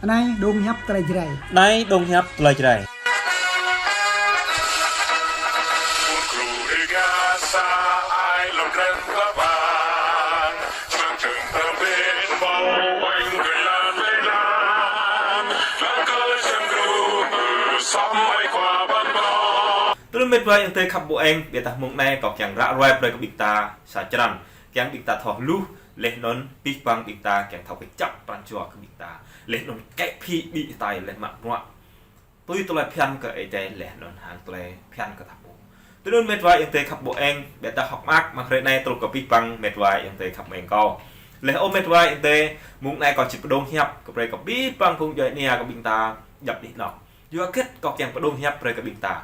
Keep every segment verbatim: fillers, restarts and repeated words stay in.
Anai dong hiăp tơlơi Jrai. Anai dong hiăp tơlơi Jrai. Tơlơi mĕt wa ayŏng adơi khăp ƀu eng, biă dah mông anai kâo kiăng ră ruai brơi kơ ƀing ta sa črăn, kiăng ƀing ta thâo hluh, laih anŭn abih bang ƀing ta kiăng thâo kơčăp pran jua kơ ƀing ta, laih anŭn kĕ phi ƀĭ hơtai laih mă bruă tui tơlơi phiăn kơ Ơi Adai laih anŭn hăng tơlơi phiăn kơ ta pô. Tui anŭn mĕt wa ayŏng adơi khăp ƀu eng, biă dah hơ̆k mơak mơ̆ng hrơi anai truh kơ abih bang mĕt wa ayŏng adơi khăp ƀu eng kâo. Laih ơ mĕt wa ayŏng adơi, mông anai kâo či pơdŏng hiăp kơ brơi kơ abih bang phung djuai ania kơ ƀing ta djŏp anih anŏ. Yua hơget kâo kiăng pơdŏng hiăp brơi kơ ƀing ta?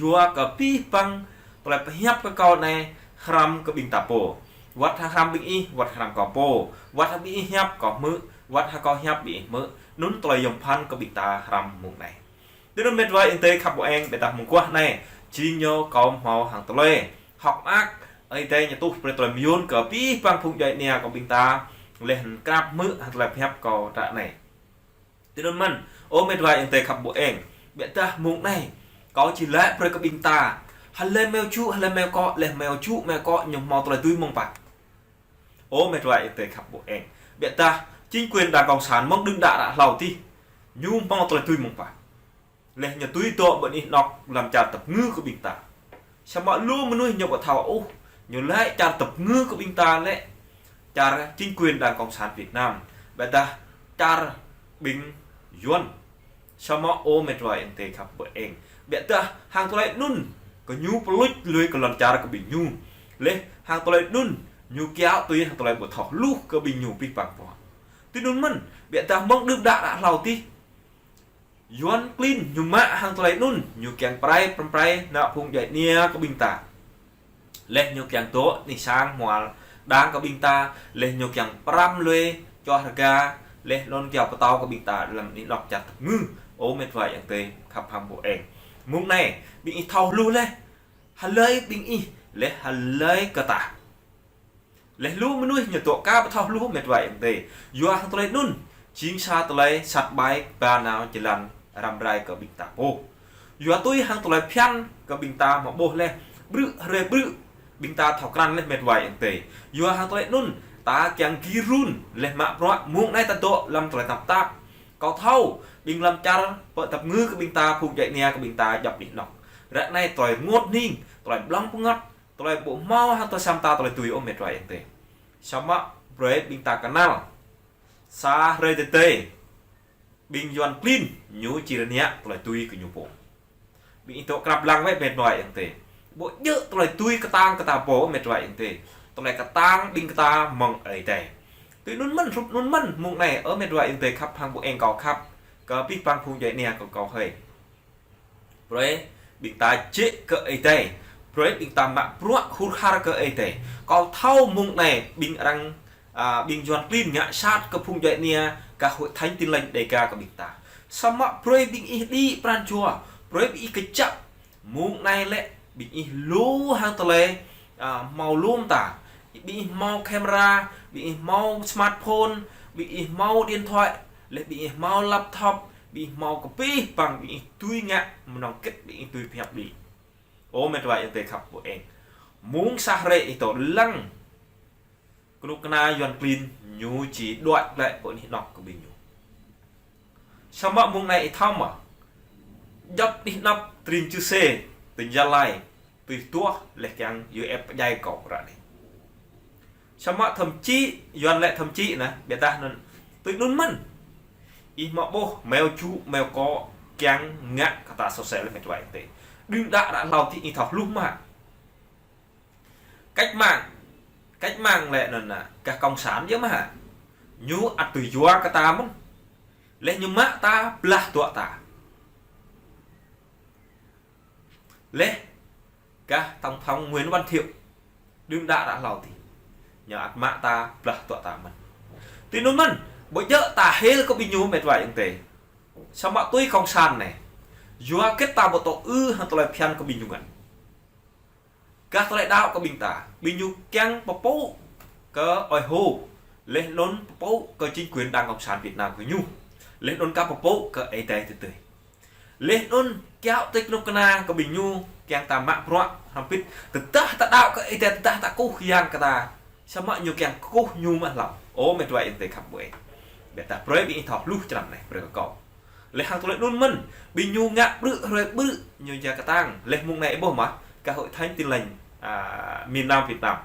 Yua kơ abih bang tơlơi pơhiăp kơ kâo anai hrăm kơ ƀing ta pô. Wơ̆t hăng hrăm ƀing ih, wơ̆t hrăm kâo pô. Wơ̆t hăng ƀing ih hiăp kâo hmư̆, wơ̆t hăng kâo hiăp ƀing ih hmư̆. Anŭn tơlơi yom pơphan kơ ƀing ta hrăm mông anai. Tui anŭn mĕt wa ayŏng adơi khăp ƀu eng, biă dah mơguah anai, jing ñu kâo hmâo hăng tơlơi hơ̆k mơak, Ơi Adai ñu tuh brơi tơlơi mơyŭn kơ abih bang phung djuai ania kơ ƀing ta, laih krăp hmư̆ hăng tơlơi pơhiăp kâo ră anai. Tui anŭn mơ̆n, ơ mĕt wa ayŏng adơi khăp ƀu eng, biă dah mông anai, kâo či laĭ brơi kơ ƀing ta, hlơi meo čŭ, hlơi meo kŏ, laih meo čŭ, meo kŏ, ñu hmâo tơlơi tui mơ̆ng pă. Ơ mĕt wa ayŏng adơi khăp ƀu eng, biă dah chính quyền Đảng Cộng sản mơ̆ng đưm đă ră hlâo adih, ñu hmâo tơlơi tui mơ̆ng pă. Laih ñu tui dŏ ƀơi anih anŏ lăm čar tơpơngư kơ ƀing ta. Samơ̆ lu mơnuih ñu ƀu thâo ôh, ñu laĭ čar tơpơngư kơ ƀing ta lĕ čar chính quyền Đảng Cộng sản Việt Nam, biă dah čar ƀing Yuan. Samơ̆ ơ mĕt wa ayŏng adơi khăp ƀu eng, biă dah hăng tơlơi anŭn kơ ñu pơluč lui kơ lŏn čar kơ ƀing ñu. Laih hăng tơlơi anŭn ñu kiaŏ tui hăng tơlơi ƀu thâo hluh kơ ƀing ñu abih bang pô. Tui anŭn mơ̆n, biă dah mơ̆ng đưm đă ră hlâo adih, Yuan klin ñu mă hăng tơlơi anŭn, ñu kiăng pơrai, pơrai, pơrai ană phung djuai ania kơ ƀing ta. Laih ñu kiăng dŏ anih sang hmua đang kơ ƀing ta, laih ñu kiăng pơrăm lui, čuah rơga, laih anŭn kiaŏ pơtao kơ ƀing ta lăm anih anŏ čar tơpơngư. Ơ mĕt wa ayŏng adơi khăp hăng ƀu eng. Mông anai, ƀing ih thâo hluh laih, hlơi ƀing ih, laih hlơi kơ ta. Laih lu mơnuih ñu dŏ aka ƀu thâo hluh mĕt wa ayŏng adơi. Yua hăng tơlơi anŭn, jing sa tơlơi sat ƀai ba nao jơlan răm rai kơ ƀing ta pô. Yua tui hăng tơlơi phiăn kơ ƀing ta mơ̆ ƀuh laih, ƀrư̆ hrơi ƀrư̆ ƀing ta thâo krăn laih mĕt wa ayŏng adơi. Yua hăng tơlơi anŭn, ta kiăng gir run laih mă bruă mông anai ta dŏ lăm tơlơi tơnap tap. Kâo thâo, ƀing lăm čar pơ tơpơngư kơ ƀing ta, phung djuai ania kơ ƀing ta djŏp anih anŏ. Ră anai tơlơi rơngot hning, tơlơi blŏng pơngăt, tơlơi ƀu hmâo hăng tơlơi sa mơta tơlơi tui ôh mĕt wa ayŏng adơi. Samơ̆ brơi ƀing ta kơnăl. Sa hrơi tơdơi, ƀing Yuan klin ñu či rơngiă tơlơi tui kơ ñu pô. Ƀing ih dŏ krăp lăng wơ̆t mĕt wa ayŏng adơi. Ƀu djơ̆ tơlơi tui kơtang kơ ta pô mĕt wa ayŏng adơi. Tơlơi kơtang ƀing ta mơ̆ng Ơi Adai. Tui anŭn mơ̆n, hrup anŭn mơ̆n, mông anai, ơ mĕt wa ayŏng adơi khăp hăng ƀu eng kâo khăp, kơ abih bang phung djuai ania kơ kâo hơi. Brơi ƀing ta jĕ kơ Ơi Adai. Brơi ƀing ta mă bruă hur har kơ Ơi Adai. Kâo thâo mông anai ƀing arăng, a, ƀing Yuan klin ngă sat kơ phung djuai ania, kơ Hội Thánh Tin Lành Đêga kơ ƀing ta. Samơ̆ brơi ƀing ih đĭ pran jua, brơi ƀing ih kơčăp. Mông anai lĕ ƀing ih lu hăng tơlơi, a, hmâo lŏm ta. Ƀing ih hmâo camera, ƀing ih hmâo smartphone, ƀing ih hmâo điện thoại, laih ƀing ih hmâo laptop, ƀing ih hmâo kơ abih bang, ƀing ih tui ngă mơnơ̆ng hơget ƀing ih tui pơhiăp đĭ. Ơ mĕt wa ayŏng adơi khăp ƀu eng. Mông sa hrơi ih dŏ lăng, kơnuk kơna Yuan klin ñu či đuaĭ glaĭ pơ anih anŏ kơ ƀing ñu. Samơ̆ mông anai ih thâo mơ̆, djŏp anih anŏ tring Čư̆ Sê, tỉnh Gia Lai, tui tuah laih kiăng U F pơdjai kâo ră anai. Samơ̆ thậm chí, Yuan lĕ thậm chí nă, biă dah anŭn, tui anŭn mơ̆n. Ih mă ƀuh, meo čŭ, meo kŏ, kiăng ngă kơ ta sô sel laih mĕt wa ayŏng adơi. Đưm đă ră hlâo adih ih thâo hluh mơ̆. Cách mạng, cách mạng lĕ anŭn nă, gah cộng sản yơh mơ̆. Ñu ăt tui yua kơ ta mơ̆n. Laih ñu mă ta, blah dŏ ta. Laih gah Tổng thống Nguyễn Văn Thiệu, đưm đă ră hlâo adih. Ñu ăt mă ta, blah dŏ ta mơ̆n. Tui anŭn mơ̆n, ƀu djơ̆ ta hil kơ ƀing ñu mĕt wa ayŏng adơi. Samơ̆ tui cộng sản anai. Yua hơget ta ƀu dŏ ư hăng tơlơi phiăn kơ ƀing ñu ngă. Gah tơlơi đaŏ kơ ƀing ta, ƀing ñu kiăng pơpŭ kơ Ơi Hồ, laih anŭn pơpŭ kơ chính quyền Đảng Cộng sản Việt Nam kơ ñu. Laih anŭn kăp pơpŭ kơ Ơi Adai tơdơi. Laih anŭn kiaŏ tui kơnuk kơna kơ ƀing ñu kiăng ta mă bruă hrŏm hơbĭt. Tơdah ta đaŏ kơ Ơi Adai, tơdah ta kơkuh kơ Yang kơ ta, samơ̆ ñu kiăng kơkuh ñu mă hlâo. Ơ met wa ayŏng adơi khăp ƀu eng. Ƀiădah brơi ƀing ih thâo hluh črăn anai brơi kơ kâo. Laih hăng tơlơi anŭn mơ̆n, ƀing ñu ngă ƀrư̆ hrơi ƀrư̆ ñu djă kơtang. Laih mông anai ih ƀuh mơ̆, gah Hội Thánh Tin Lành, à, miền Nam Việt Nam.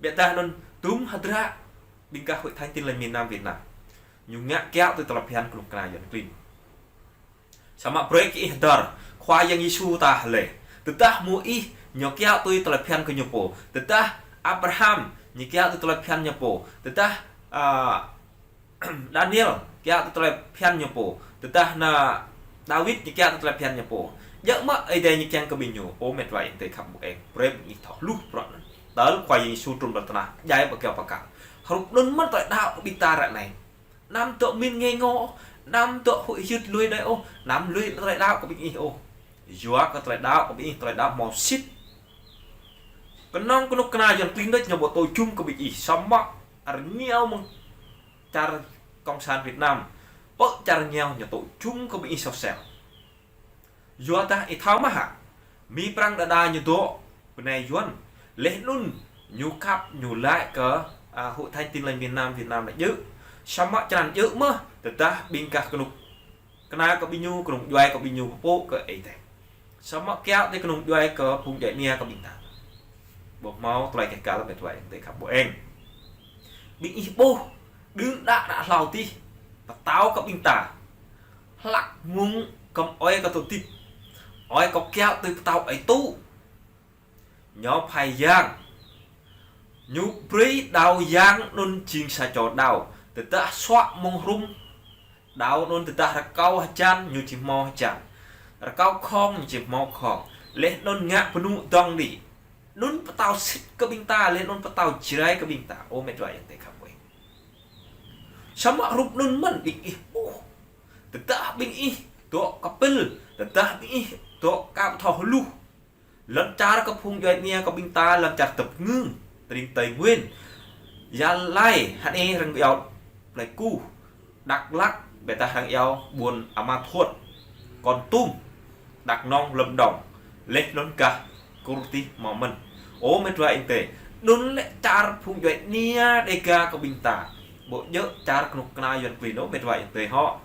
Ƀiădah anŭn tum hơdră ƀing gah Hội Thánh Tin Lành miền Nam Việt Nam. Ñu ngă kiaŏ tui tơlơi phiăn kơnuk kơna Yuan klin. Samơ̆ brơi kơ ih hơdơr, Khua Yang Yêsu ta hlơi. Tơdah mơ̆ ih ñu kiaŏ tui tơlơi phiăn kơ ñu pô. Tơdah Abraham ñu kiaŏ tui tơlơi phiăn ñu pô. Tơdah, à, Daniel kiaŏ tui tơlơi phiăn ñu pô. Tơdah ană Dawid ñu kiaŏ tui tơlơi phiăn ñu pô. Djơ̆ mơ̆ Ơi Adai ñu kiăng kơ ƀing ñu. Ơ met wa ayŏng adơi khăp ƀu eng. Brơi ƀing ih thâo hluh bruă anŭn. Tơl Khua Yang Yêsu trŭn pơ lŏn tơnah, djai ƀơi kơyâo pơkă. Hrup anŭn mơ̆n tơlơi đaŏ kơ ƀing ta ră anai. Anăm dŏ min ngê ngô, anăm dŏ huĭ hyưt lui đơi ôh, anăm lui tơlơi đaŏ kơ ƀing ih ôh. Yua kơ tơlơi đaŏ kơ ƀing ih, tơlơi đaŏ hmâo sĭt. Kơnơ̆ng kơnuk kơna Yuan klin đôč ñu ƀu tŭ jum kơ ƀing ih, samơ̆ rơngiao mơ̆ng čar Cộng sản Việt Nam, pơ čar rơngiao ñu tŭ jum kơ ƀing ih soh sel. Yua dah ih thâo mơ̆ hă? Mi Prăng đơđa ñu dŏ bơnai Yuan. Laih anŭn ñu khăp ñu laĭ kơ, à, Hội Thánh Tin Lành miền Nam Việt Nam anai djơ̆. Samơ̆ črăn djơ̆ mơ̆, tơdah ƀing gah kơnuk kơna kơ ƀing ñu, kơnung djuai kơ ƀing ñu pơpŭ kơ Ơi Adai. Samơ̆ kiaŏ tui kơnung djuai kơ phung djuai ania kơ ƀing ta. Ƀu hmâo tơlơi keh kăl met wa ayŏng adơi khăp ƀu eng. Ƀing ih ƀuh, đưm đă đă hlâo adih, pơtao kơ ƀing ta. Hlăk mơ̆ng kơm ơi kơ tơtip. Ơi kơ kiaŏ tui pơtao ơi tŭ. Ñu phai yang. Ñu brơi đao yang anŭn jing sa čô đao. Tơdah suă mơ̆ng hrum. Đao anŭn tơdah rơkâo hơjan, ñu či hmâo hơjan. Rơkâo khŏng, ñu či hmâo khŏng. Laih anŭn ngă pơnŭ dŏng đĭ. Anŭn pơtao sĭt kơ ƀing ta, laih anŭn pơtao Jrai kơ ƀing ta. Ơ met wa ayŏng adơi khăp ƀu eng. Samơ̆ hrup anŭn mơ̆n ƀing ih ƀuh. Tơdah ƀing ih dŏ kơpĭl, tơdah ƀing ih dŏ kăp thâo hluh. Lŏn čar kơ phung djuai ania kơ ƀing ta, lŏn čar tơpơngư, tơring Tây Nguyên, Gia Lai, hơnai răng iâu Pleiku, Dak Lak, ƀiădah răng iâu ƀuôn Ama Thuôt, Kon Tum, Dak Nông, Lâm Đồng, laih anŭn gah Kur Tih mơ̆n. Ơ met wa ayŏng adơi, anŭn lĕ čar phung djuai ania Đêga kơ ƀing ta. Ƀu djơ̆ čar kơnuk kơna Yuan klin ôh met wa ayŏng adơi hŏ.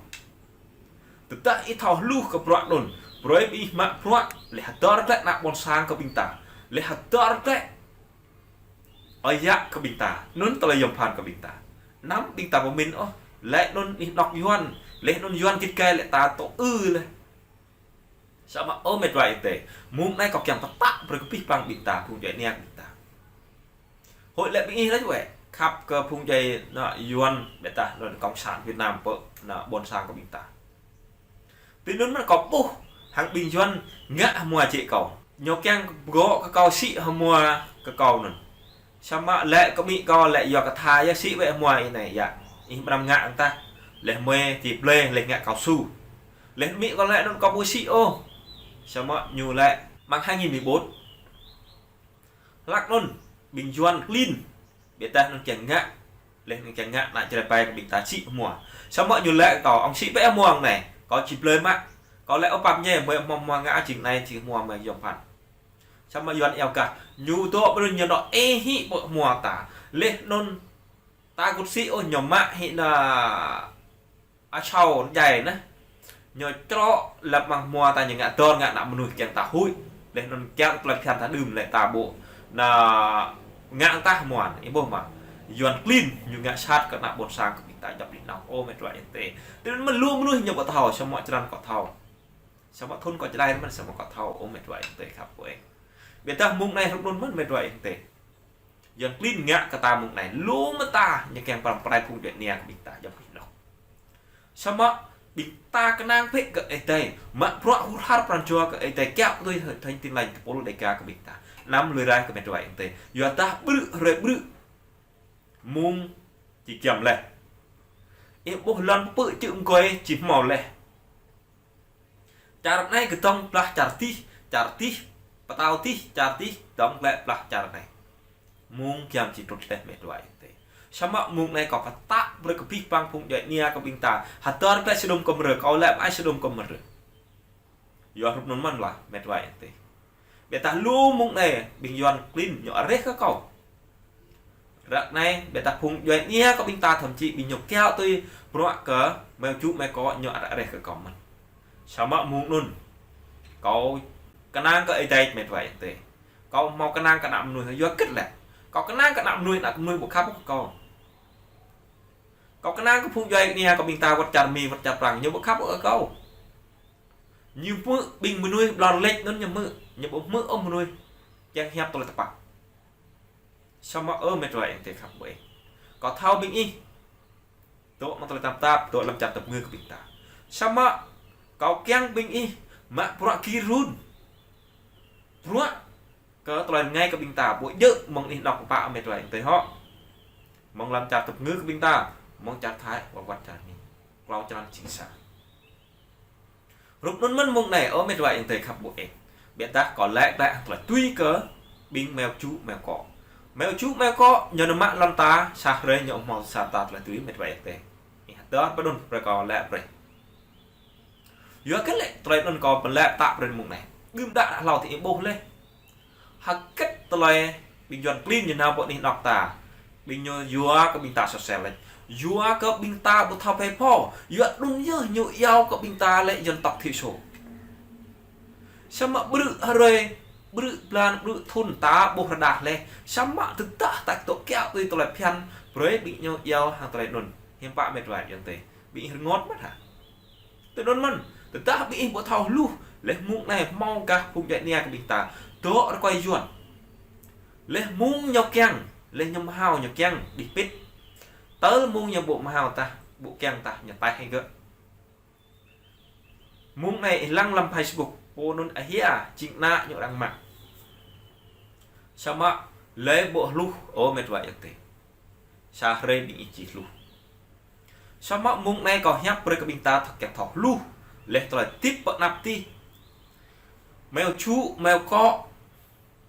Tơdah ih thâo hluh kơ bruă anŭn, brơi ƀing ih mă bruă, laih hơdơr glaĭ ană ƀôn sang kơ ƀing ta. Laih hơdơr glaĭ ơi yă kơ ƀing ta. Anŭn tơlơi yom pơphan kơ ƀing ta. Anăm ƀing ta pơmĭn ôh, laih anŭn anih anŏ Yuan, laih anŭn Yuan git gai lĕ ta tŏ ư laih. Samơ̆ ơ met wa ayŏng adơi, mông anai kâo kiăng pơtă brơi kơ abih bang ƀing ta, phung djuai ania kơ ƀing ta. Hơi lĕ ƀing ih laĭ wĕ, khăp kơ phung djuai ană Yuan, ƀiădah anŭn Cộng sản Việt Nam pơ ană ƀôn sang kơ ƀing ta. Tui anŭn mơ̆n kâo ƀuh, hăng ƀing Yuan ngă hmua jĕ kâo. Ñu kiăng gŏ kơ kâo sĭ hmua kơ kâo anŭn. Samơ̆ lĕ kơ amĭ kâo lĕ yua kơ tha yơh sĭ wĕ hmua ih anai yă. Ih ƀu anăm ngă hăng tah. Laih mơi či blơi laih ngă kâo su. Laih amĭ kâo lĕ anŭn kâo ƀu sĭ ôh. Samơ̆ ñu lĕ mơ̆ng hai nghìn mười bốn. Hlăk anŭn, ƀing Yuan klin. Ƀiădah anŭn kiăng ngă. Laih anŭn kiăng ngă ană Jrai ƀai kơ ƀing ta sĭ hmua. Samơ̆ ñu lĕ kâo, ŏng sĭ bĕ hmua anai. Kâo či blơi mă. Kâo lĕ ôh pap ñe, mơi hmua hmua ngă jing anai jing hmua mơi yom pơphan. Samơ̆ Yuan iâu gah. Ñu dŏ ƀơi anŭn ñu dŏ ê hĭ pơ hmua ta. Laih anŭn ta kơkuh sĭ ôh ñu mă hĭ ană asâo djai anai. Ñu črŏ lăp mơ̆ng hmua ta ñu ngă dơr ngă ană mơnuih kiăng ta huĭ. Laih anŭn kiăng tơlơi phiăn ta đưm lĕ ta ƀu. Ană ngă tah hmua, ih ƀuh mơ̆. Yuan klin, ñu ngă sat kơ ană ƀôn sang kơ ƀing ta djŏp anih anŏ. Ơ met wa ayŏng adơi. Tui anŭn mơ̆n lu mơnuih ñu ƀu thâo, samơ̆ črăn kâo thâo. Samơ̆ thŭn kâo čơđai mơ̆n samơ̆ kâo thâo, ơ met wa ayŏng adơi khăp ƀu eng. Ƀiădah mông anai hrup anŭn mơ̆n met wa ayŏng adơi. Yuan klin ngă kơ ta mông anai, lu mơta ñu kiăng pơrăm pơrai phung djuai ania kơ ƀing ta djŏp anih anŏ. Samơ̆ ƀing ta kơnang bĕ kơ Ơi Adai, mă bruă hur har pran jua kơ Ơi Adai kiaŏ tui Hội Thánh Tin Lành tơpul Đêga kơ ƀing ta. Anăm lui rai kơ met wa ayŏng adơi. Yua dah ƀrư̆ hrơi ƀrư̆ mông či giăm laih. Ih ƀuh lŏn pơpư̆ čư̆ mơgơi či hmâo laih. Čar anai kơdŏng blah čar dih, čar dih, pơtao dih, čar dih, dŏng glaĭ blah čar anai. Mông giăm či trŭt laih met wa ayŏng adơi. Samơ̆ mông anai kâo pơtă brơi kơ abih bang phung djuai ania kơ ƀing ta. Hơdơr glaĭ Sôđôm Gômôrrah, kâo laĭ ƀai Sôđôm Gômôrrah. Yua hrup anŭn mơ̆n lah, met wa ayŏng adơi. Ƀiădah lu mông anai, ƀing Yuan klin ñu areh kơ kâo. Ră anai, ƀiădah phung djuai ania kơ ƀing ta thậm chí ƀing ñu kiaŏ tui bruă kơ meo ču meo kŏ ñu areh kơ kâo mơ̆n. Samơ̆ mông anŭn, kâo kơnang kơ Ơi Adai, met wa ayŏng adơi. Kâo hmâo kơnang kơ ană mơnuih yua hơget lĕ. Kâo kơnang kơ ană mơnuih, ană mơnuih ƀu khăp kơ kâo. Kâo kơnang kơ phung djuai ania kơ ƀing ta wơ̆t čar Mi, wơ̆t čar Prang, ñu ƀu khăp kơ kâo. Ñu hmư̆ ƀing mơnuih ƀlŏr lĕč anŭn ñu hmư̆, ñu ƀu hmư̆ ôh mơnuih kiăng hiăp tơlơi tơpă. Samơ̆ ơ met wa ayŏng adơi khăp ƀu eng. Kâo thâo ƀing ih dŏ amăng tơlơi tơnap tap, dŏ lăm čar tơpơngư kơ ƀing ta. Samơ̆ kâo kiăng ƀing ih mă bruă gir run. Bruă kơ tơlơi rơngai kơ ƀing ta, ƀu djơ̆ mơ̆ng anih anŏ pă, met wa ayŏng adơi hŏ. Mơ̆ng lăm čar tơpơngư kơ ƀing ta, mơ̆ng čar Thái, wơ̆t wơ̆t čar Mi. Klâo črăn jing sa. Hrup anŭn mơ̆n mông anai, ơ met wa ayŏng adơi khăp ƀu eng. Ƀiădah kâo laĭ glaĭ tơlơi tui kơ ƀing meo ču meo kŏ. Meo ču meo kŏ, ñu nao mă lŏn ta, sa hrơi ñu hmâo sa ta tơlơi tui, met wa ayŏng adơi. Ih hơdơr pơđŭn brơi kâo laĭ brơi. Yua hơget lĕ tơlơi anŭn kâo pơlaĭ pơtă brơi mông anai. Đưm đă hlâo tơ ih ƀuh leh. Hơget tơlơi ƀing Yuan klin ñu nao pơ anih anŏ ta. Ƀing ñu yua kơ ƀing ta sôsel lĕ. Yua kơ ƀing ta ƀu thâo phe pho. Yua anŭn yơh ñu iâu kơ ƀing ta lĕ dân tộc thiểu số. Samơ̆ ƀrư̆ hrơi, ƀrư̆ blan, ƀrư̆ thŭn ta ƀuh rơđah leh. Samơ̆ tơdah ta dŏ kiaŏ tui tơlơi phiăn, brơi ƀing ñu iâu hăng tơlơi anŭn. Hiư̆m pă met wa ayŏng adơi. Ƀing ih rơngot mơ̆n hă? Tui anŭn mơ̆n, tơdah ƀing ih ƀu thâo hluh, leh mông anai hmâo gah phung djuai ania kơ ƀing ta dŏ rơkơi Yuan. Leh mông ñu kiăng, leh ñu mơhao ñu kiăng đih pĭt. Tơl mông ñu ƀu mơhao tah, ƀu kiăng tah, ñu taih hĭ gơ̆. Mông anai ih lăng lăm Facebook, pô anŭn ahia, jing ană ñu đang mă. Samơ̆ lĕ ƀu hluh, ơ met wa ayŏng adơi. Sa hrơi ƀing ih či hluh. Samơ̆ mông anai kâo hiăp brơi kơ ƀing ta thâo kiăng thâo hluh. Leh tơlơi hơdip pơ anăp adih. Meo ču, meo kŏ.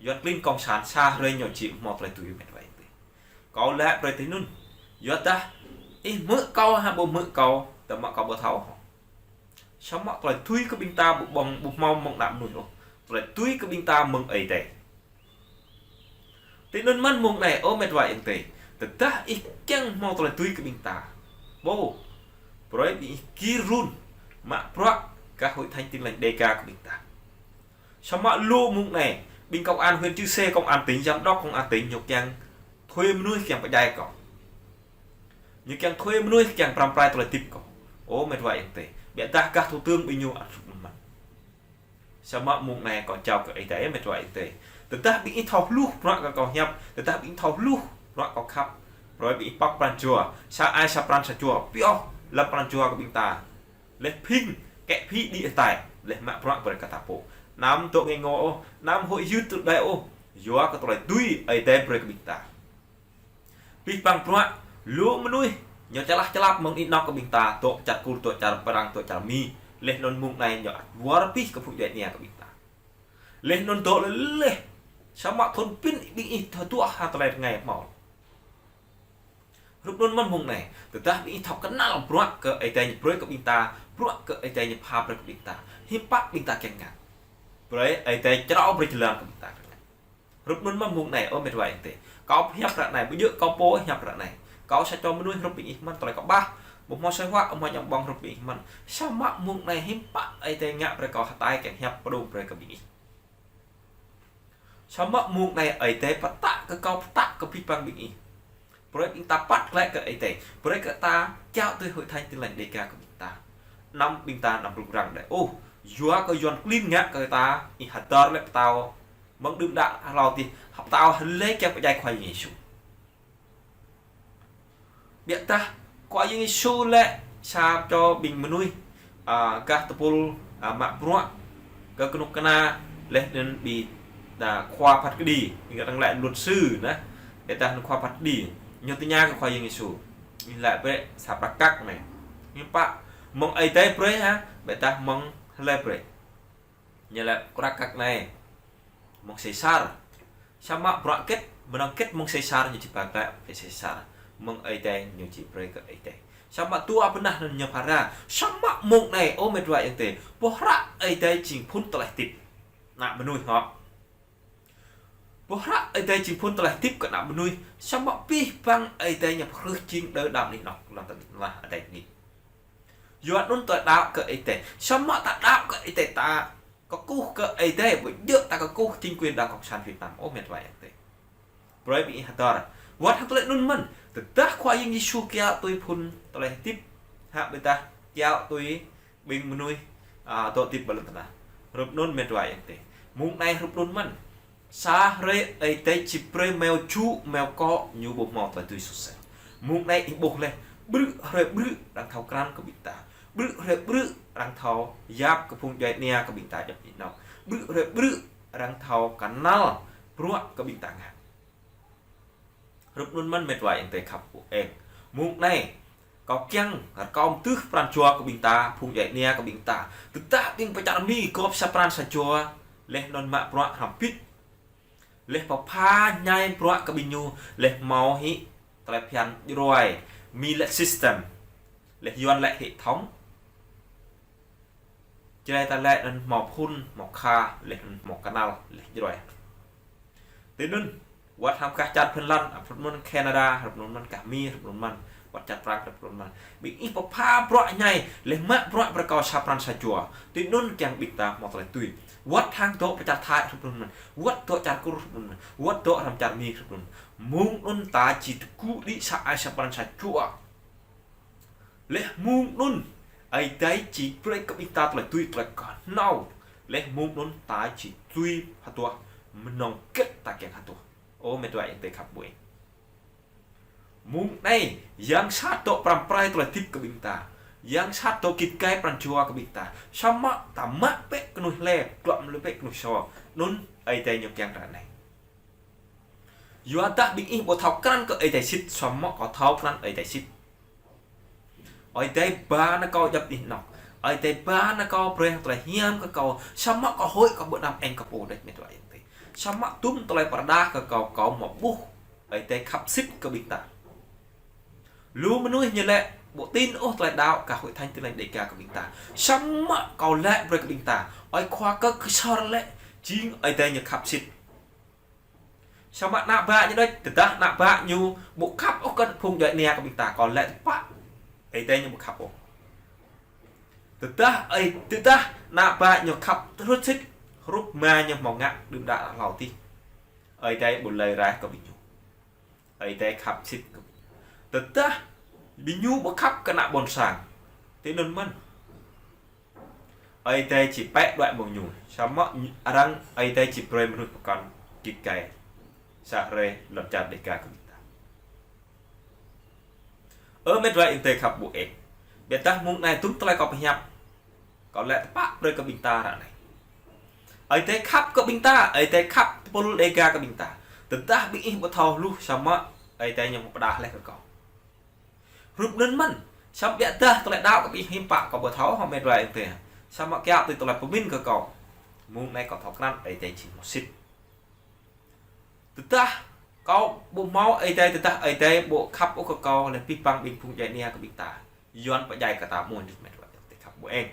Yuan klin cộng sản sa hrơi ñu či hmâo tơlơi tui, met wa ayŏng adơi. Kâo laĭ brơi tui anŭn. Yua dah ih hmư̆ kâo hă ƀu hmư̆ kâo, tơma kâo ƀu thâo. Samơ̆ tơlơi tui kơ ƀing ta ƀu ƀơ̆ng ƀu hmâo mơ̆ng ană mơnuih ôh. Tơlơi tui kơ ƀing ta mơ̆ng Ơi Adai. Tui anŭn mơ̆n mông anai, ơ met wa ayŏng adơi. Tơdah ih kiăng hmâo tơlơi tui kơ ƀing ta. Ƀu. Brơi ƀing ih gir run. Mă bruă gah Hội thánh Tin lành Đêga kơ ƀing ta. Samơ̆ lu mông anai, ƀing công an huyện Chư Sê, công an tỉnh, giám đốc công an tỉnh, ñu kiăng thuê mơnuih kiăng pơdjai kâo. Ñu kiăng thuê mơnuih kiăng pơrăm pơrai tơlơi hơdip kâo. Ơ met wa ayŏng adơi. Ƀiădah gah thủ tướng ƀing ñu ăt hrup anŭn mơ̆n. Samơ̆ mông anai kâo jao kơ Ơi Adai, met wa ayŏng adơi. Tơdah ƀing ih thâo hluh bruă kơ kâo hiăp, tơdah ƀing ih thâo hluh bruă kâo khăp. Brơi ƀing ih pŏk pran jua, sa ai sa pran sa jua, pioh lăm pran jua kơ ƀing ta. Leh phĭng, kĕ phĭ đĭ hơtai, leh mă bruă brơi kơ ta pô. Anăm dŏ ngê ngô ôh, anăm huĭ hyưt tŭ đai ôh, yua kơ tơlơi tui Ơi Adai brơi kơ ƀing ta. Abih bang bruă, lu mơnuih, ñu čơlah čơlap mơ̆ng anih anŏ kơ ƀing ta, dŏ čar Kur, dŏ čar Prang, dŏ čar Mi, leh anŭn mông anai ñu ăt wơr bĭt kơ phung djuai ania kơ ƀing ta. Leh anŭn dŏ leh, samơ̆ thŭn pĭn ƀing ih thâo duah hăng tơlơi rơngai hmâo. Hrup anŭn mơ̆n mông anai, tơdah ƀing ih thâo kơnăl bruă kơ Ơi Adai ñu brơi kơ ƀing ta, bruă kơ Ơi Adai ñu pha brơi kơ ƀing ta. Hiư̆m pă ƀing ta kiăng ngă. Brơi Ơi Adai črâo brơi jơlan kơ ƀing ta. Hrup anŭn mơ̆n mông anai, ơ met wa ayŏng adơi. Kâo hiăp ră anai, ƀu djơ̆ kâo pô hiăp ră anai. Kâo sa čô mơnuih hrup ƀing ih mơ̆n, tơlơi kâo ƀah. Ƀu hmâo asơi huă, ƀu hmâo čang ƀơ̆ng hrup ƀing ih mơ̆n. Samơ̆ mông anai hiư̆m pă Ơi Adai ngă brơi kâo hơtai kiăng hiăp pơdŏng brơi kơ ƀing ih. Samơ̆ mông anai Ơi Adai pơtă kơ kâo, pơtă kơ abih bang ƀing ih. Brơi ƀing ta păt glaĭ kơ Ơi Adai. Brơi kơ ta kiaŏ tui Hội thánh Tin lành Đêga kơ ƀing ta. Anăm ƀing ta anăm rŭng răng đơi ôh. Yua kơ Yuan klin ngă kơ ta, ih hơdơr lĕ pơtao. Mơ̆ng đưm đă hlâo adih, pơtao hlơi kiăng pơdjai Khua Yang Yêsu. Ƀiădah, Khua Yang Yêsu lĕ sa čô ƀing mơnuih, a, gah tơpul, a, mă bruă kơ kơnuk kơna leh anŭn ƀing ta khua phat kơđi, ƀing ta lĕ luật sư anai, ƀiădah anŭn khua phat kơđi, ñu tơña kơ Khua Yang Yêsu. Ñu laĭ brơi sa prăk kăk anai. Hiư̆m pă, mơ̆ng Ơi Adai brơi hă, ƀiădah mơ̆ng hlơi brơi. Ñu laĭ prăk kăk anai mơ̆ng Sêsar. Samơ̆ bruă hơget, mơnơ̆ng hơget mơ̆ng Sêsar ñu či pơglaĭ kơ Sêsar. mơ̆ng Ơi Adai ñu či brơi kơ Ơi Adai. Samơ̆ dua bơnah anŭn ñu phara. Samơ̆ mông anai, ơ met wa ayŏng adơi, boh hră Ơi Adai jing phŭn tơlơi hơdip ană mơnuih hŏ. Boh hră Ơi Adai jing phŭn tơlơi hơdip kơ ană mơnuih. Samơ̆ abih bang Ơi Adai ñu pơhrưh jing đơ đam anih anŏ lŏn tơnah adai anai. Yua anŭn tơlơi đaŏ kơ Ơi Adai. Samơ̆ ta đaŏ kơ Ơi Adai, ta kơkuh kơ Ơi Adai, ƀu djơ̆ ta kơkuh chính quyền Đảng Cộng sản Việt Nam ôh, met wa ayŏng adơi. Brơi ƀing ih hơdơr. Wơ̆t hăng tơlơi anŭn mơ̆n, tơdah Khua Yang Yêsu kiaŏ tui phŭn tơlơi hơdip, hă ƀôdah kiaŏ tui ƀing mơnuih, a, dŏ hơdip ƀơi lŏn tơnah. Hrup anŭn met wa ayŏng adơi. Mông anai hrup anŭn mơ̆n. Sa hrơi Ơi Adai či brơi meo ču, meo kŏ, ñu ƀu hmâo tơlơi tui sôh sel. Mông anai ih ƀuh laih, ƀrư̆ hrơi ƀrư̆ arăng thâo krăn kơ ƀing ta. Ƀrư̆ hrơi ƀrư̆ arăng thâo yap kơ phung djuai ania kơ ƀing ta djŏp anih anŏ. Ƀrư̆ hrơi ƀrư̆ arăng thâo kơnăl bruă kơ ƀing ta ngă. Hrup anŭn mơ̆n met wa ayŏng adơi khăp ƀu eng. Mông anai, kâo kiăng rơkâo mơdưh pran jua kơ ƀing ta, phung djuai ania kơ ƀing ta. Tơdah ƀing pơčar Mi gŏp sa pran sa jua, laih anŭn mă bruă hrăm bit. Laih pơpha ñai bruă kơ ƀing ñu, laih hmâo hĭ tơlơi phiăn djruai, Mi lĕ system, laih Yuan lĕ hệ thống. Jrai ta lĕ anŭn hmâo phŭn, hmâo kha, laih anŭn hmâo kơnăl, laih djruai. Tui anŭn, wơ̆t hăng gah čar Phần Lan, hrup anŭn Canada, hrup anŭn mơ̆n gah Mi, hrup anŭn mơ̆n, wơ̆t čar Prang, hrup anŭn mơ̆n. Ƀing ih pơpha bruă ñai, laih mă bruă brơi kâo sa pran sa jua. Tui anŭn kiăng ƀing ta hmâo tơlơi tui. Wơ̆t hăng dŏ pơ čar Thái, hrup anŭn mơ̆n. Wơ̆t dŏ čar Kur, hrup anŭn mơ̆n. Wơ̆t dŏ hrŏm čar Mi, hrup anŭn mơ̆n. Mông anŭn ta či tơgŭ đĭ sa ai sa pran sa jua. Laih mông anŭn, Ơi Adai či brơi kơ ƀing ta tơlơi tui tơlơi kơhnâo. Laih mông anŭn ta či tui hơduah mơnơ̆ng hơget ta kiăng hơduah. Ơ met wa ayŏng adơi khăp ƀu eng. Mông anai, yang sat dŏ pơrăm pơrai tơlơi hơdip kơ ƀing ta. Yang sat dŏ git gai pran jua kơ ƀing ta. Samơ̆ ta mă bĕ kơnuih hlơi, dŏ mơ̆ bĕ kơnuih sô. Anŭn Ơi Adai ñu kiăng ră anai. Yua dah ƀing ih ƀu thâo krăn kơ Ơi Adai sĭt, samơ̆ kâo thâo krăn Ơi Adai sĭt. Ơi Adai ba nao kâo djŏp anih anŏ. Ơi Adai ba nao kâo brơi tơlơi hiam kơ kâo, samơ̆ kâo hơi kâo ƀu năm eng kơ pô đĕč met wa ayŏng adơi. Samơ̆ tum tơlơi pơrơđah kơ kâo, kâo mă ƀuh Ơi Adai khăp sĭt kơ ƀing ta. Lu mơnuih ñu lĕ ƀu tin ôh tơlơi đaŏ kơ Hội Thánh Tin Lành Đêga kơ ƀing ta. Samơ̆ kâo lĕ brơi kơ ƀing ta, ơi khua kơ Ksor lĕ jing Ơi Adai ñu khăp sĭt. Samơ̆ ană bă ñu đôč, tơdah ană bă ñu ƀu khăp ôh kơ phung djuai ania kơ ƀing ta, kâo lĕ tơpă Ơi Adai ñu ƀu khăp ôh. Tơdah Ơi, tơdah ană bă ñu khăp hrŭt sĭt, hrup mă ñu hmâo ngă đưm đă hlâo adih, Ơi Adai ƀu lơi raih kơ ƀing ñu. Ơi Adai khăp sĭt kơ ƀing ñu. Tơdah ƀing ñu ƀu khăp kơ ană ƀôn sang, tui anŭn mơ̆n, Ơi Adai či pĕ đuaĭ mơ̆ng ñu. Samơ̆ arăng Ơi Adai či brơi mơnuih pơkŏn git gai sa hrơi lŏn čar Đêga kơ ƀing ta. Ơ met wa ayŏng adơi khăp ƀu eng. Biă dah mông anai tum tơlơi kâo pơhiăp, kâo lĕ tơpă brơi kơ ƀing ta ră anai. Ơi Adai khăp kơ ƀing ta, Ơi Adai khăp tơpul Đêga kơ ƀing ta. Tơdah ƀing ih ƀu thâo hluh samơ̆ Ơi Adai ñu pơdah laih kơ kâo. Hrup anŭn mơ̆n, samơ̆ biă dah tơlơi đaŏ kơ ƀing ih hiư̆m pă kâo ƀu thâo hŏ met wa ayŏng adơi. Samơ̆ kiaŏ tui tơlơi pơmĭn kơ kâo, mông anai kâo thâo krăn Ơi Adai jing hmâo sĭt. Tơdah kâo ƀu hmâo Ơi Adai, tơdah Ơi Adai ƀu khăp ôh kơ kâo, laih abih bang ƀing phung djuai ania kơ ƀing ta, Yuan pơdjai kơ ta mơ̆n đĕč met wa ayŏng adơi khăp ƀu eng.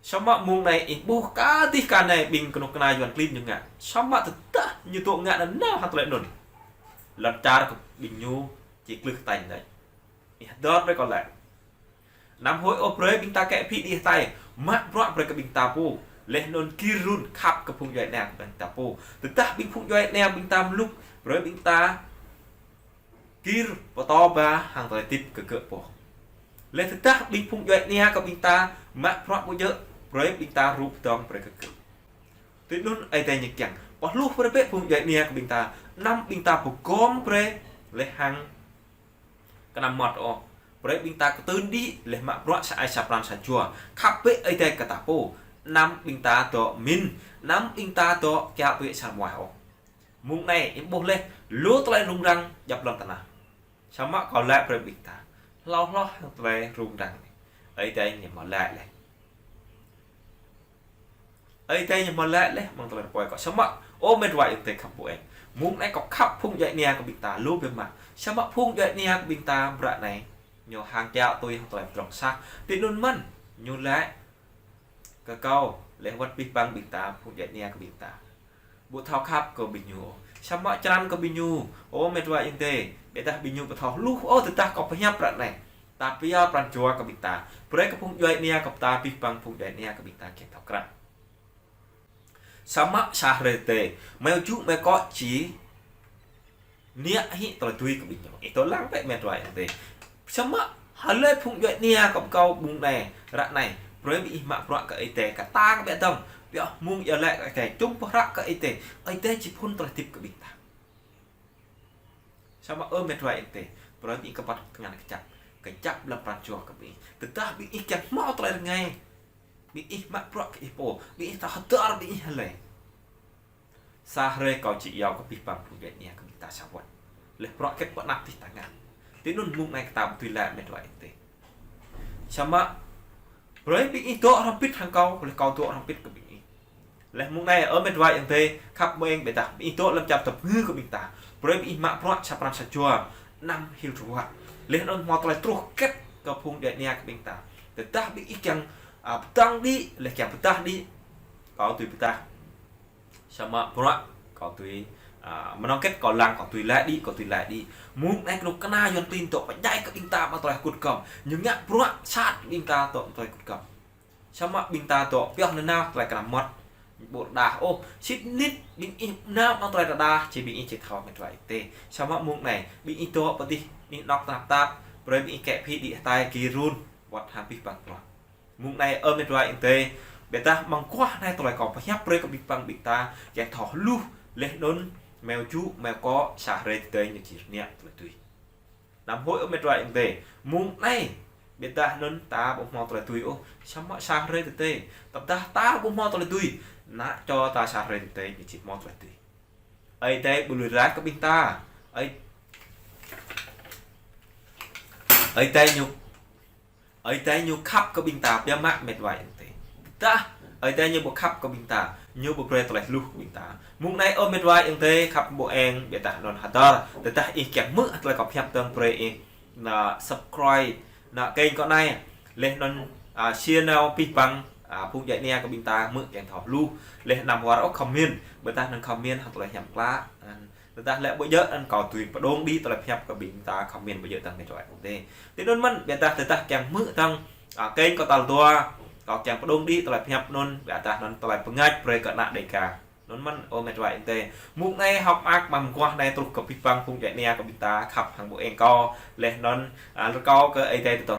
Samơ̆ mông anai ih ƀuh kơ adih kơ anai ƀing kơnuk kơna Yuan klin ñu ngă. Samơ̆ tơdah ñu dŏ ngă nanao hăng tơlơi anŭn, lŏn čar kơ ƀing ñu či klưh tañ đĕč. Ih hơdơr brơi kâo lĕ. Anăm hơi ôh brơi ƀing ta kĕ phi đĭ hơtai, mă bruă brơi kơ ƀing ta pô. Laih anŭn gir run khăp kơ phung djuai ania kơ ƀing ta pô. Tơdah ƀing phung djuai ania ƀing ta mlŭk, brơi ƀing ta gir pơtô ba hăng tơlơi hơdip kơ gơ̆ pô. Laih tơdah ƀing phung djuai ania kơ ƀing ta mă bruă ƀu djơ̆, brơi ƀing ta rŭ pơdơ̆ng brơi kơ gơ̆. Tui anŭn Ơi Adai ñu kiăng pơhluh brơi bĕ phung djuai ania kơ ƀing ta, anăm ƀing ta pơgom brơi laih hăng kơnăm mơmŏt ôh. Brơi ƀing ta kơtưn đĭ laih mă bruă sa ai sa pran sa jua. Khăp bĕ Ơi Adai kơ ta pô. Anăm ƀing ta dŏ min, anăm ƀing ta dŏ kiaŏ tui sa muai ôh. Mông anai ih ƀuh laih lu tơlơi rŭng răng djŏp lŏn tơnah. Samơ̆ kâo lĕ brơi ƀing ta hlâo hloh hăng tơlơi rŭng răng anai, Ơi Adai ñu hmâo lĕ laih. Ơi Adai ñu hmâo lĕ laih amăng tơlơi rơpơi kâo. Samơ̆, ơ met wa ayŏng adơi khăp ƀu eng, Mơ̆ng anai kâo khăp phung djuai ania kơ ƀing ta lu biă mă. Samơ̆ phung djuai ania kơ ƀing ta hră anai, ñu hăng kiaŏ tui hăng tơlơi pơdrŏng sah. Tui anŭn mơ̆n, ñu laĭ kơ kâo, laih wơ̆t abih bang ƀing ta, phung djuai ania kơ ƀing ta. Ƀu thâo khăp kơ ƀing ñu. Samơ̆ črăn kơ ƀing ñu. Ơ met wa ayŏng adơi, ƀiădah ƀing ñu ƀu thâo hluh ôh tơdah kâo pơhiăp hră anai. Ta pơyơr pran jua kơ ƀing ta. Brơi kơ phung djuai ania kơ ƀing ta, abih bang phung djuai ania kơ ƀing ta kiăng thâo krăn. Samơ̆ sa hrơi tơdơi, meo ju meo kô̆ či niă hĭ tơlơi tui kơ ƀing ñu. Ih tơlăng pĕ met wa ayŏng adơi. Samơ̆ hlơi phung djuai ania kơ kâo mơ̆ng anai, hră anai, brơi ƀing ih mă bruă kơ Ơi Adai, kơtang ƀĕ dơ̆ng, pioh mơ̆ng ia lĕ kơ Ơi Adai, čum pơhră kơ Ơi Adai, Ơi Adai či phŭn tơlơi hơdip kơ ƀing ta. Samơ̆ ơ met wa ayŏng adơi, brơi ƀing ih kơpăt tơngan kơjăp, kơjăp lăm pran jua kơ ƀing ih. Tơdah ƀing ih kiăng hmâo tơlơi rơngai, ƀing ih mă bruă kơ ih pô, ƀing ih thâo hơdơr ƀing ih hlơi. Sa hrơi kâo či iâu kơ abih bang phung djuai ania kơ ƀing ta sa wơ̆t. Laih bruă hơget pơ anăp tih ta ngă. Tui anŭn mơ̆ng anai kơ ta ƀu tui laĭ met wa ayŏng adơi. Samơ̆ brơi ƀing ih dŏ hrŏm hơbĭt hăng kâo, laih kâo dŏ hrŏm hơbĭt kơ ƀing ih. Laih mơ̆ng anai ơ met wa ayŏng adơi, khăp mơ̆ng ƀiădah ƀing ih dŏ lăm čar tơpngư kơ ƀing ta. Brơi ƀing ih mă bruă sa pran sa jua, anăm hil ruă. Laih anŭn hmâo tơlơi truh hơget kơ phung djuai ania kơ ƀing ta. Tơdah ƀing ih kiăng, a, pơdơ̆ng đĭ, laih kiăng pơdah đĭ, kâo tui pơdah. Samơ̆ bruă kâo tui, a, mơnơ̆ng hơget kâo lăng kâo tui laĭ đĭ, kâo tui laĭ đĭ. Mơ̆ng anai kơnuk kơna Yuan klin dŏ pơdjai kơ ƀing ta mă tơlơi hơkŭt kơm. Ñu ngă bruă sat ƀing ta dŏ mă tơlơi hơkŭt kơm. Samơ̆ ƀing ta dŏ pioh nơnao tơlơi kơnam mơmŏt. Ƀu rơđah ôh, sĭt nik ƀing ih nao mă tơlơi rơđah, či ƀing ih či thâo met wa ayŏng adơi. Samơ̆ mơ̆ng anai, ƀing ih dŏ pơ adih, ih anŏ tơnap tap, brơi ƀing ih kĕ phĭ đĭ hơtai gir run, wơ̆t hăng abih bang bruă. Mơ̆ng anai ơ met wa ayŏng adơi, ƀiădah mơguah anai tơlơi kâo pơhiăp brơi kơ abih bang ƀing ta, kiăng thâo hluh, laih anŭn meo ju, meo kô̆, sa hrơi tơdơi ñu či niă tơlơi tui. Anăm huĭ ơ met wa ayŏng adơi, mơ̆ng anai, ƀiădah anŭn ta ƀu hmâo tơlơi tui ôh, samơ̆ sa hrơi tơdơi, tơdah ta ƀu hmâo tơlơi tui, ană čô ta sa hrơi tơdơi ñu či hmâo tơlơi tui. Ơi Adai ƀu lui laĭ kơ ƀing ta. Ơi, Ơi Adai ñu, Ơi Adai ñu khăp kơ ƀing ta biă mă met wa ayŏng adơi. Tơdah Ơi Adai ñu ƀu khăp kơ ƀing ta, ñu ƀu brơi tơlơi hluh kơ ƀing ta. Mơ̆ng anai ơ met wa ayŏng adơi, khăp ƀu eng, ƀiădah anŭn hơdơr. Tơdah ih kiăng hmư̆ tơlơi kâo pơhiăp dơ̆ng brơi ih ană subscribe ană kênh kâo anai. Laih anŭn, a, share nao abih bang, a, phung djuai ania kơ ƀing ta hmư̆ kiăng thâo hluh. Laih anăm wơr ôh comment, ƀiădah anŭn comment hăng tơlơi hiam klă. Anŭn tơdah lĕ ƀu djơ̆ anŭn kâo tui pơdơ̆ng đĭ tơlơi pơhiăp kơ ƀing ta comment ƀu djơ̆ tơ̆ng met wa ayŏng adơi. Tui anŭn mơ̆n ƀiădah tơdah kiăng hmư̆ tơ̆ng, a, kênh kâo tal dua, kâo kiăng pơdơ̆ng đĭ tơlơi pơhiăp anŭn, ƀiădah anŭn tơlơi pơngač brơi kơ ană Dêga. Anŭn mơ̆n ơ met wa ayŏng adơi. Mơ̆ng anai hơ̆k mơak mơguah anai truh kơ abih bang phung djuai ania kơ ƀing ta khăp hăng ƀu eng kâo. Laih anŭn, a, rơkâo kơ Ơi Adai tơdŏng